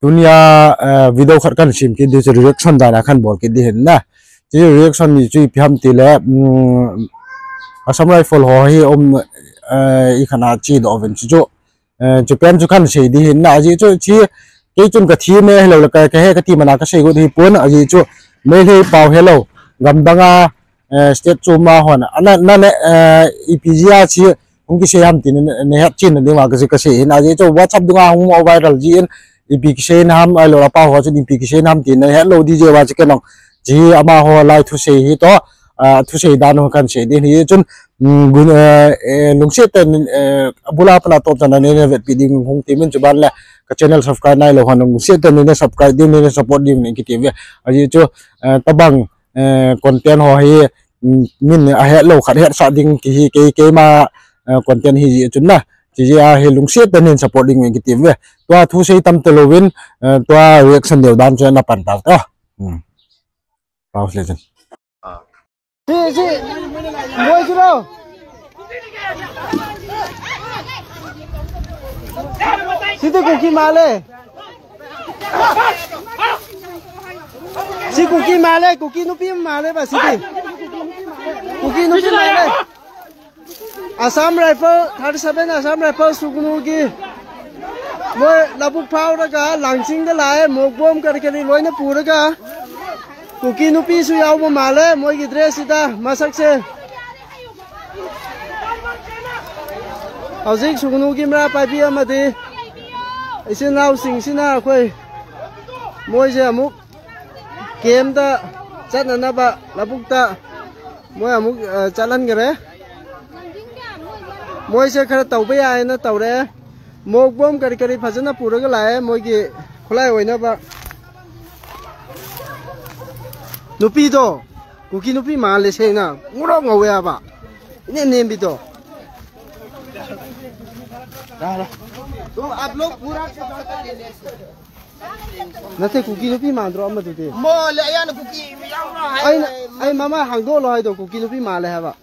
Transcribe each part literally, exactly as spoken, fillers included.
Tunia, eh, video khat kan sem kit di chu reaction dan a kan bol kit di hin na. Chu reaction ni chu ipi ham ti le, um, Assam Rifle ho hi um, eh, i khan a chi do ven chu chu. Eh, chu pen chu kan sei di hin na, ajeh chu chi kei chun ka thi me hello le ka, ka he ka ti mana ka sei got hi pon, ajeh chu Meitei pau hello. Gamdang a, eh, state chu ma hon. Ana, na ne, eh, ipi jeh a chi hung kisei ham tin ne, ne het chin na ding ma ka sei ka sei hin, ajeh chu WhatsApp dunga hung mo viral ji in, ipi kisei na ham, ahilou le pa ho chun ipi kisei na ham tin ne het lou di jeh a chi ke nong. Chi ama ho lai thusei hi to, ah, thusei dan ho kan sei di hi chun, mm, gun, eh, eh, lungset tah in, eh, abul a pat a top chan a ne, ne vetpi ding hung ti min chu ban le ka channel subscribe nai lou hon lungset tah in ne subscribe ding ne support ding ne kiti ve. Ajeh chu, eh, tabang, eh, content ho hi, mm, min a het lou khat hetsah ding ti hi kei, keima, eh, content hi jeh chun na. Chi jeh a hi lungset tah in support ding ne kiti ve. Tua thusei tam ta louvin, eh, tua reaction deu dan chu na pan tau ta. Hmm. Pause le chun. Si, si. Moi si lo. Si tu Kuki male. Si Kuki male, Kuki nupi male ba si tu. Kuki nupi male. Assam Rifle, thirty-seven Assam Rifle sugnu ki. Moi labuk phau raga, Langching da lai, mokbom kari kari loina puraga. Kuki nupi su yau bo male, moi ki dress ida, masak se. Hojik sugnu ki mara paipi amadi. Isin nau sing sina khoi. Moi se amuk. Camp da chatna naba, labuk ta. Moi amuk, eh, chatlan gare. Moi se khara tauba ya na taure. Mokbom kari kari phajana puraga lai, moi ki khulai oina ba. Nupi to, Kuki nupi male se na, nguro ngau ya ba. Ne ne bi to. तो आप लोग पूरा Nate Kuki nupi man dro ama tu te. Mo le ya na Kuki mi ya na. Ai na, ai mama hang do lo hai do Kuki nupi male haba.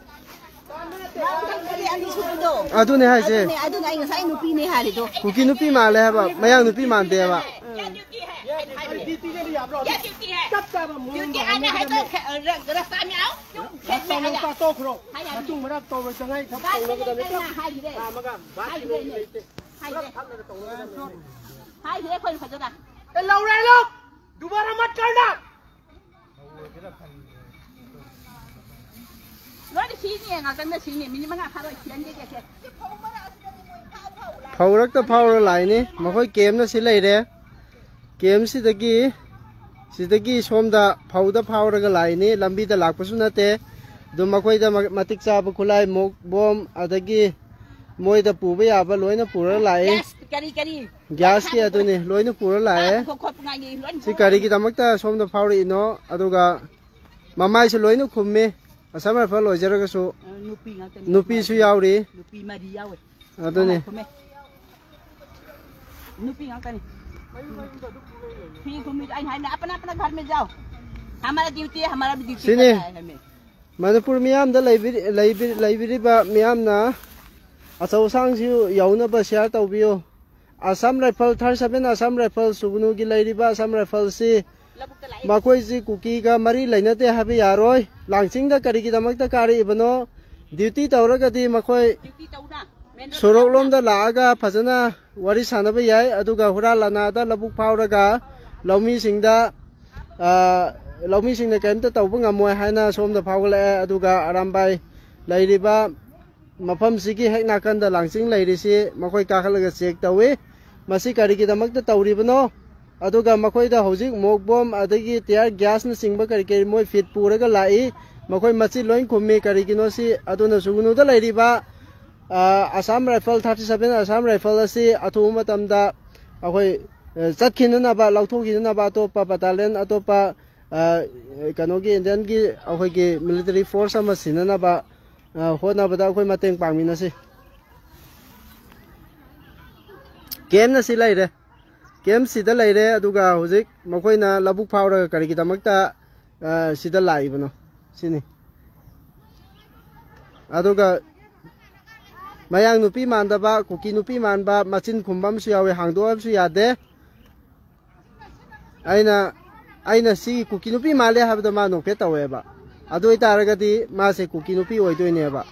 Adune hai se. Adune ai ngasai nupi ne hai le do. Kuki nupi male haba, Mayang nupi man te haba. क्या ड्यूटी है? क्या ड्यूटी है? ड्यूटी आना है तो ख-, र-, रास्ता में आओ। खेत में आ जाओ। तो करो। हाँ, हाँ। तुम मरा तो वो जंगाई सब तो लोग हाँ, हाँ, हाँ। हाँ, हाँ। हाँ, ये कोई फंसोगा। ए, लौड़े लोग, दोबारा मत करना। लोग सीनियर, अगर मैं सीनियर, मिनिमम आप हर सीनियर के, के। Phaurak ta phaura lai ni, makhoi camp na si leire. Camp sidagi, sidagi somda phauda phauraga lai ni, lambi da lakpa su nate. Dum makhoi da ma-, matik chaba khulai, mok bom, adagi moi da puba yaba loina pura lai. Gas, kari, kari. Gas ki aduni, loina pura lai. Ah, khop, khop ngai ni, loina pura. Si kari kidamakta somda phauri no, aduga mamai su loina khummi. Assam Rifle loi jera ka su. Ah, nupi ngakta ni. Nupi su yauri. Nupi mari yauri. Aduni. Khummi. नुपी यहाँ कने। फिर घूमी तो आई, अपना, अपना घर में जाओ। हमारा ड्यूटी है, हमारा भी ड्यूटी करना है हमें। Manipur miyam da leibiri, leibiri, leibiri ba miyam na. Achau sang si yauna ba share tau biyo. Assam Rifle, thirty-seven Assam Rifle, sugnu ki leiri ba Assam Rifle si. Makhoi si Kuki ga mari leina te haibi yaroi. Langching da kari kidamakta kari ibano. Duty tauraga di makhoi. Duty tauna. Sorok lom da laaga phajana wari sanaba yai, aduga hura lana da labuk phauraga, laumi singda, ah, laumi singda kaimta tauba ngamoi haina somda phaugale, aduga arambai leiriba, mafam sigi hekna kanda Langching leiri si, makhoi kakhatlaga check taui, masi kari kidamakta tauribano, Aduga makhoida hojik mokbom adagi tear gas na chingba kari kari moi fit puraga lai, makhoi machi loin khummi karigino si aduna sugnu da leiriba, ah, Assam Rifle thirty-seven Assam Rifle asi athu matamda akhoi, eh, chatkhina naba, lauthokhina naba atopa battalion atopa, ah, kanogi Indian gi akhoi gi military force ama sina naba, ah, hotnabada akhoi mateng pangmina si. Camp na si leire. Camp sida leire, aduga hojik makhoina labuk phaura kari kidamakta, ah, sida laibano. Sini. Aduga Mayang nupi mandaba, Kuki nupi manba, machin khumbam su yawe, hangdo am su yade. ꯑꯩꯅ, ꯑꯩꯅ ꯁꯤ ꯀꯨꯀꯤ ꯅꯨꯄꯤ ꯃꯥꯜꯂꯦ ꯍꯥꯏꯕꯗꯣ ꯃꯥ ꯅꯣꯛꯐꯦꯠ ꯇꯧꯋꯦꯕ꯫ ꯑꯗꯨ ꯑꯣꯏꯇꯥꯔꯒꯗꯤ ꯃꯥꯁꯦ ꯀꯨꯀꯤ ꯅꯨꯄꯤ ꯑꯣꯏꯗꯣꯏꯅꯦꯕ꯫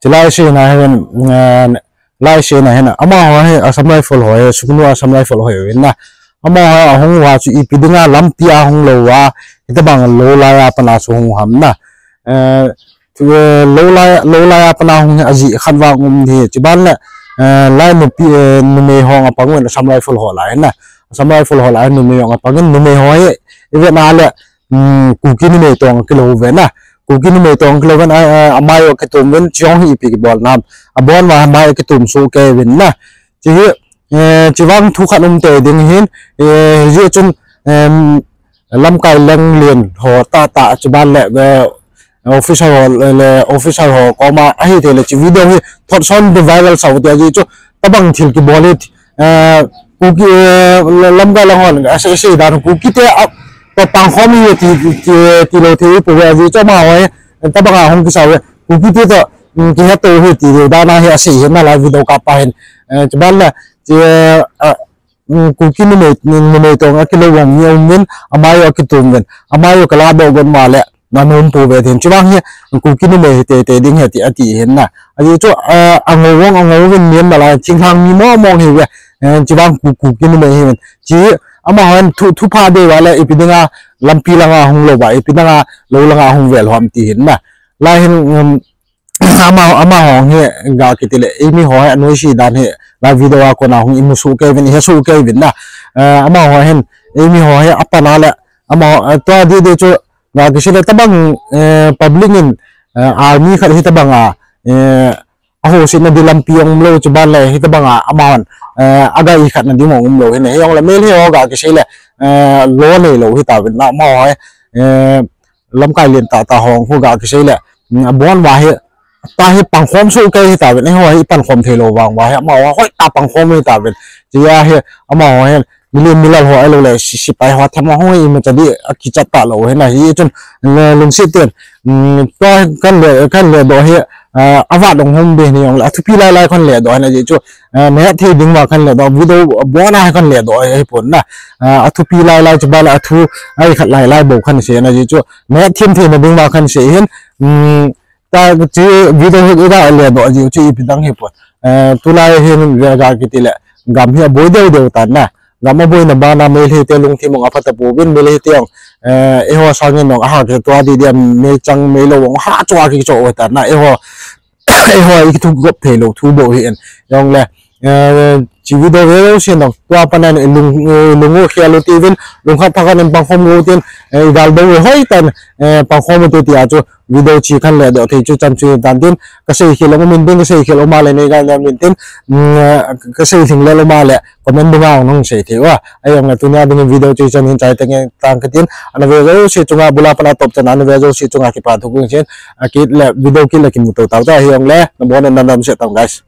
Chilai sena hin, eh, lai sena hin, amaho hi Assam Rifle ho hi, suknu Assam Rifle ho hi na. Amaho ahung uva chu ipi dinga lampi a hung lou uva, hitobang lou lai a pat a chu hung u ham na. Eh, chu, eh, lou lai, lou lai a pat a hung hi ajeh khat vang um hi, chuban le, eh, lai nupi, eh, numei ho apang uvin Assam Rifle ho lai na. Assam Rifle ho lai numei ho apang in numei ho hi, ivet na le, um, Kuki numei toh kilou uve na. Kuki numei toh kilou uvin, a, a, amai u akitum uvin, chu jong hi ipi kibol nam. Abon uva amai u akitum soh kei uvin na. Chu hi, eh, chuvang thu khat um tei ding hin, eh, hijeh chun, em, lamkai leng lien ho tah tah chuban le, eh, officer ho le, le officer ho koma ahi thei le chu video hi thot son viral sa u ti ajeh chu tobang thil kibol hi, eh, Kuki, eh, lamkai lang hon, asei, asei dan Kuki te a, to pangkhom hi ti, ti, ti lou thei pou ve ajeh chu amaho hi, tobang a hung kisa uve. Kuki te to, um, kihet to hi ti dan a hi asei hi na lai video kap pa hin. Eh, chuban le, chu, eh, um, Kuki numei, numei toh kilou vang mi um uvin, amai u akitum uvin, amai u kala doh gon uva le, na nom pou ve tin. Chuvang hi, Kuki numei hi tei tei ding hi ti, ati hin na. Ajeh chu, eh, angou vang, angou uvin mi um nalai, thinglhang mi mong mong hi uve. Eh, chuvang Ku-, Kuki numei hi uvin. Chu, amahon thu, thupha dei uva le, ipi dinga, lampi langa hung lou uva, ipi dinga, lou langa hung vel u ham ti hin na. Lai hin, um, ama, amaho hi ga kiti le, eimi ho hi anoise dan hi, lai video a kona hung imu soh kei uvin, ihe soh kei uvin na. Eh, amaho hin, eimi ho hi apan a le, amaho, eh, tua di di chu, ga kisei le tobang, eh, public in, eh, army khat hi tobang a, eh, ahoisetna di lampi jong um lou chuban le, hitobang a, amahon, eh, aga ikhatna di jong um lou hin, hijongle Meitei ho ga kisei le, eh, lo nei lou hita uvin na, amaho hi, eh, lamkai lien tah tah ho khu ga kisei le, mm, abon uva hi, ta hi pangkhom soh kei hita uvin, eiho hi pankhom thei lou vang uva hi, amaho hoitah pangkhom hita uvin. Chu a hi, amaho hi, milen milal ho ahilou le, si-, sipai ho themmo ho hi, imacha di, akichat talou hin ahi chun, le, lungset ten, mm, tua kan le, kan le doh hi, ah, avat dong hom be ni jongle, athupi lai lai kan le doh hin ajeh chu, ah, neh thei ding uva kan le doh, video abon a kan le doh hi pon na. Ah, athupi lai lai chuban le athu, ai khat lai lai bou kan sei na ajeh chu, neh them them na ding uva kan sei hin, um, ta chu video hi iga le doh ajeh chu ipi dang hi pon. Eh, tulai hin ga kiti le, gam hi aboi deu deu tan na. Gam aboina bana Meitei te lungthim jong apha tapouvin, Meitei te jong, eh, eiho sangin jong aha kitua di dia meichang meilou jong ha chu akicho u tan na. Eiho, eiho ikithu gop thei lou thu bou hi in. Jongle, eh, chi video ve lou sin dong. Tua pat a lung, eh, lung u khel u tivin, lungkhat thakhat in pangkhom u tin, eh, igal dou u hoitah in, eh, pangkhom u te tia chu video chi kan le doh thei chu chan chu tan tin, kasei khel um in tin, kasei khel um a le nei ga jam in tin, mm, eh, kasei lhing le um a le comment dunga jong nong sei thei uva. Ahijongle tunia ding video chu chan hin chai teng tang katin, ana ve jouse chunga bula pat a top chan ana ve jouse chunga kipa thu kong chen, akit le video kit le kimu to tau ta hijongle, nabon in nadam se tang guys.